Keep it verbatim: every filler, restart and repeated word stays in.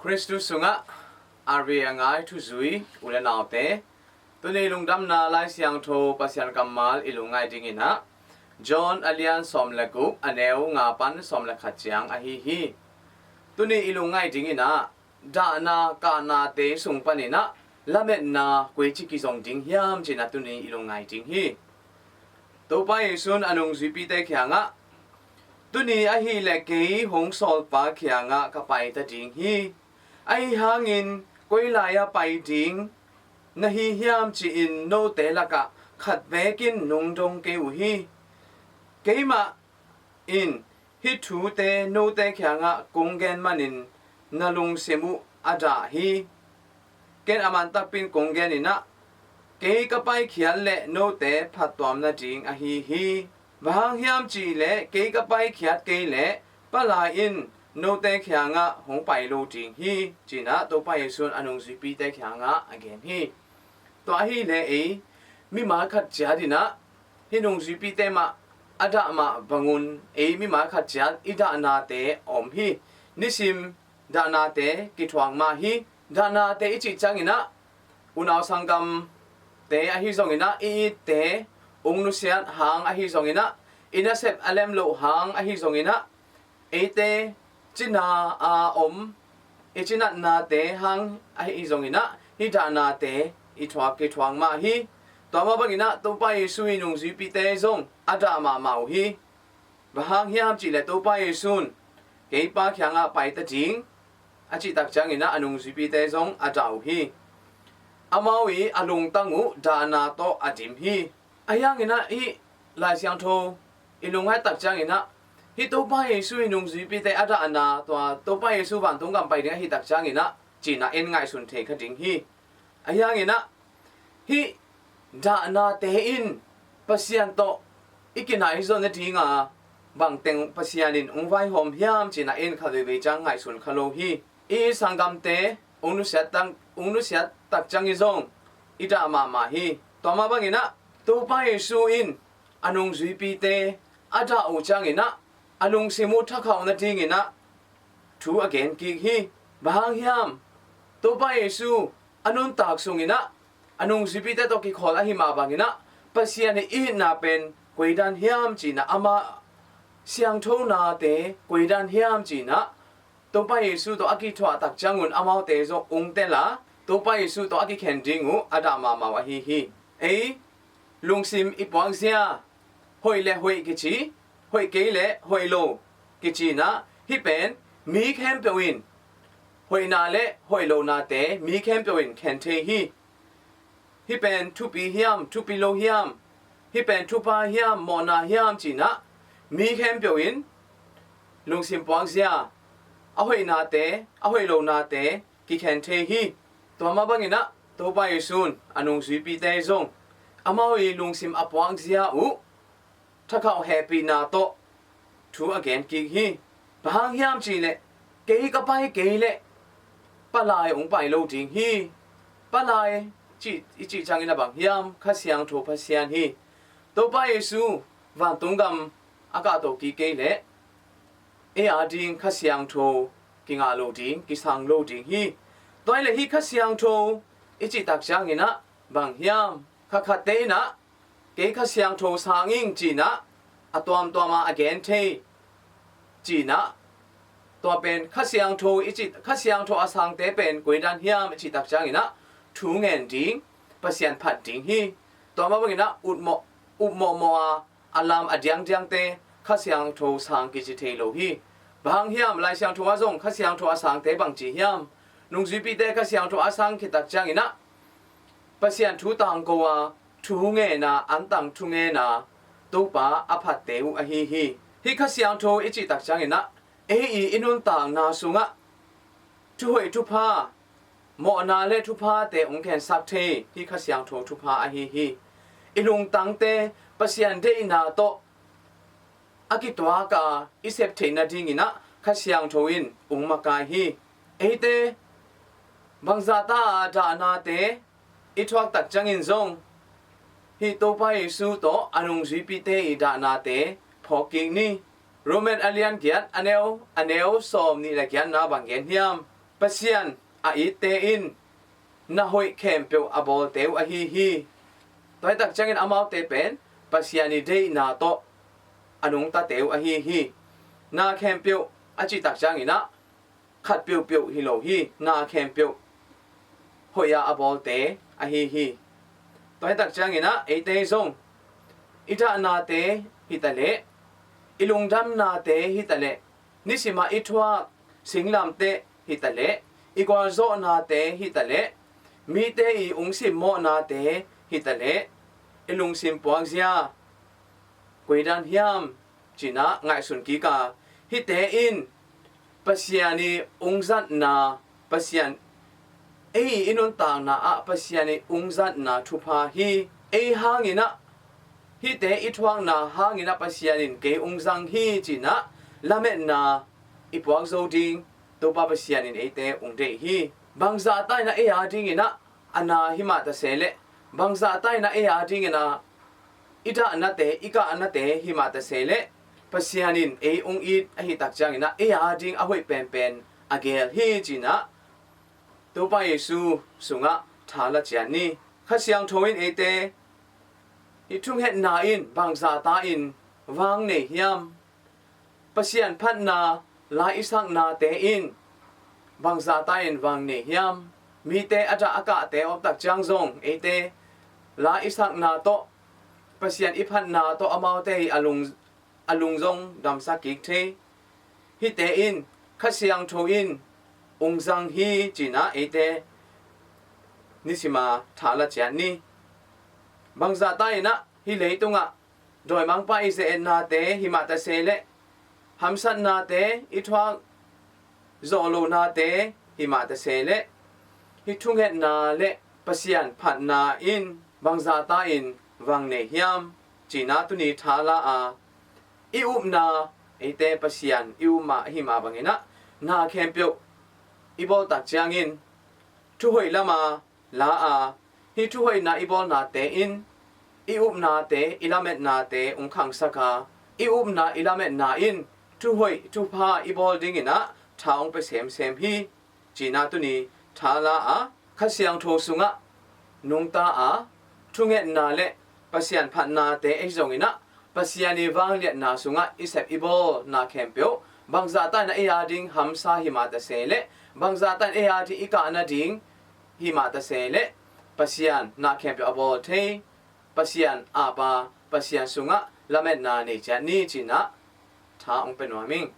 Khristu sungah a ri a ngai thuzui u le naute, tuni lungdamna Lai Siangtho Pasian kammal i lungngai dingin ah John a lian sawm le guk, a neu nga pan sawm le khat ciang ahi hi. Tuni i lungngai dingin ah dahna kahnate sung panin ah lametna koici kizong ding hiam cih ah tuni i lungngai ding hi. Topa Jesuh in a nungzuipite kiangah, tuni ahih leh kei hong sawlpa kiangah ka paita ding hi. Ahi hangin koi lai-ah pai ding na hi hiam ci-in note lakah khat beek in nong dong kei uh hi. Keimah in hih thute note kiangah kong gen manin na lungsim uh a dah hi. Ken a man takpi in kong gen in ah, kei ka paikhiat leh note phattuam nading ahi hi. Bang hang hiam cih leh kei ka paikhiat kei leh Palai in note kiangah hong pai lo ding hi, ci-in ah Topa Jesuh in a nungzuipite kiangah a gen hi. Tua ahih leh ei mimal khat ciat in ah hih nungzuipite mah a dah mah bangun ei mimal khat ciat i dahnate a om hi. Nisim dahnate kithuak mah hi. Dahnate i cih ciangin ah unau sanggamte ahi zongin ah, i itte ung nusiat hang ahi zongin ah, i nasep a lem loh hang ahi zongin ah, eite cina a om i cinatnate hang ahi zongin ah, hih dahnate i thuak kithuak mah hi. Tua mah bangin ah Topa Jesuh i nungzuipite zong a dah mahmah uh hi. Bang hang hiam cih leh Topa Jesuh in kei Pa kiangah paita ding a cih tak ciangin ah a nungzuipite zong a dah uh hi. Amau i a lungtang uh dahna tawh a dim hi. Ahi hangin ah hih Lai Siangtho i lungngai tak ciangin ah, hih Topa Jesuh i nungzuipite a dahna, tua Topa Jesuh vantung gam pai ding ahih tak ciangin ah, ci-in ah en ngaihsun thei kha ding hi. Ahi hangin ah hih dahnate in Pasian tawh i kinai zawh nading a, bangteng Pasian in hong vaihawm hiam ci-in ah en kha veivei ciang ngaihsun kha lo hi. I sanggamte hong nusiat tak, hong nusiat tak ciangin zong i dah mahmah hi. Tua mah bangin ah Topa Jesuh in a nungzuipite a dah uh ciangin ah a lungsim uh thakhauh nadingin ah thu a gen kik hi. Bang hang hiam? Topa Jesuh a nuntak sungin ah a nungzuipite tawh kikhawl ahi mah bangin ah Pasian i itna pen koidan hiam ci-in ah, ama siangthonate koidan hiam ci-in ah Topa Jesuh tawh a kithuah tak ciangun amaute zong ungtel a, Topa Jesuh tawh a kikhen ding uh a dah mahmah uh ahi hi. Ei lungsim i puakzia, hoih le hoih kici, hoih kei le hoih lo kici in ah, hih pen mi khempeuh in, hoihna le hoih lonate mi khempeuh in khen thei hi. Hih pen thupi hiam, thupi lo hiam, hih pen thupha hiam, mawhna hiam ci-in ah, mi khempeuh in lungsim puakzia, a hoihnate, a hoih lonate kikhen thei hi. Tua mah bangin ah Topa Jesuh in a nungzuipite zong amau i lungsim a puakzia uh thakhauh hehpihna tawh thu a gen kik hi. Bang hang hiam cih leh, kei ka pai kei leh Palai hong pai lo ding hi. Palai cih, i cih ciangin a bang hiam? Kha Siangtho Pasian hi. Topa Jesuh vantung gam a kahto kik kei leh ei a ding Kha Siangtho kingah lo ding, kisang lo ding hi. Tua hi leh hih Kha Siangtho i cih tak ciangin ah bang hiam? Kha khatte in ah kei Kha Siangtho sang ing ci-in ah a tuamtuam a a gen thei ci-in ah, tua pen Kha Siangtho i cih, Kha Siangtho a sangte pen koidan hiam i cih tak ciangin ah thu ngen ding, Pasian phat ding hi. Tua mah bangin ah upmawh, upmawhmawh a a lam a diangdiangte Kha Siangtho sang kici thei lo hi. Bang hang hiam? Lai Siangtho ah zong Kha Siangtho a sangte bang ci hiam? Nungzuipite Kha Siangtho a sang khit tak ciangin ah Pasian thu tangko a, thu ngen a, antang thu ngen a, Topa a phatte uh ahi hi. Hih Kha Siangtho i cih tak ciangin ah ei i, i nuntakna sungah thuhoih thupha, mawhna le thuphate hong khensak thei hih Kha Siangtho thupha ahi hi. I lungtangte Pasian deihna tawh a kituak a i sep theih nadingin ah Kha Siangtho in hong makai hi. Eite bangzahta a dahnate i thuak tak ciangin zong hih Topa Jesuh tawh a nungzuipite i dahnate phawk kik ni. Roman a lian giat, a neu, a neu sawm nih le giatna bang gen hiam? Pasian a itte in na hoih khempeuh a bawlte uh ahi hi. Tua hi tak ciangin amaute pen Pasian i deihna tawh a nungtate uh ahi hi. Na khempeuh a cih tak ciangin ah khat peuhpeuh hi lo hi, na khempeuh hoih a a bawlte ahi hi. Tua hi tak ciangin ah eite zong i dahnate hi ta leh, i lungdamnate hi ta leh, nisimah i thuak singlamteh hi ta leh, i gualzawhnate hi ta leh, mite i ung simmawhnate hi ta leh, i lungsim puakzia koi dan hiam ci-in ah ngaihsun kik a, hihte in Pasian i ungzatna, Pasian ei i nuntakna ah Pasian i ungzatna thupha hi. Ei hangin ah, hihte i thuakna hangin ah Pasian in kei ung zang hi ci-in ah lametna i puak zo ding Topa Pasian in eite ung deih hi. Bangzahta in ah ei a dingin ah a na hi mah ta se leh, bangzahta in ah ei a dingin ah i dahnate, i kahnate hi mah ta se leh, Pasian in ei ung it ahi tak ciangin ah ei a ding a hoih penpen a geel hi ci-in ah Topa Jesu sungah tha la ciat ni. Kha Siangtho in eite hih thungetna in bangzahta in vang nei hiam? Pasian phatna la i saknate in bangzahta in vang nei hiam? Mite a dah a kahte a om tak ciang zong eite la i sakna tawh, Pasian i phatna tawh amaute i a lung, a lung zong damsak kik thei. Hihte in Kha Siangtho in ung zang hi ci-in ah eite nisima tha la ciat ni. Bangzahta in ah hih leitungah dawimangpa i ze-etnate hi mah ta se leh, hamsatnate, i thuak zawh lohnate hi mah ta se leh, hih thungetna le Pasian phatna in bangzahta in vang nei hiam ci-in ah tuni tha la a, i upna, eite Pasian i upna ahi mah bangin ah na khempeuh i bawl tak ciangin thuhoih lama la a, hih thuhoihna i bawlnate in i upnate, i lametnate ung khangsak a, i upna, i lametna in thuhoih thupha i bawl dingin ah tha ung pia semsem hi ci-in ah tuni tha la a, Kha Siangtho sungah nungta a, thungetna le Pasian phatnate ahi zongin ah Pasian i vangliatna sungah i sep i bawl na khempeuh bangzahta in ah ei a ding hamsa hi mah ta se leh, bangzahta in ei a ding i kah nading hi mah ta se leh, Pasian na khempeuh a bawl thei, Pasian a pa, Pasian sungah lametna nei ciat ni ci-in ah tha ung pia nuam ing.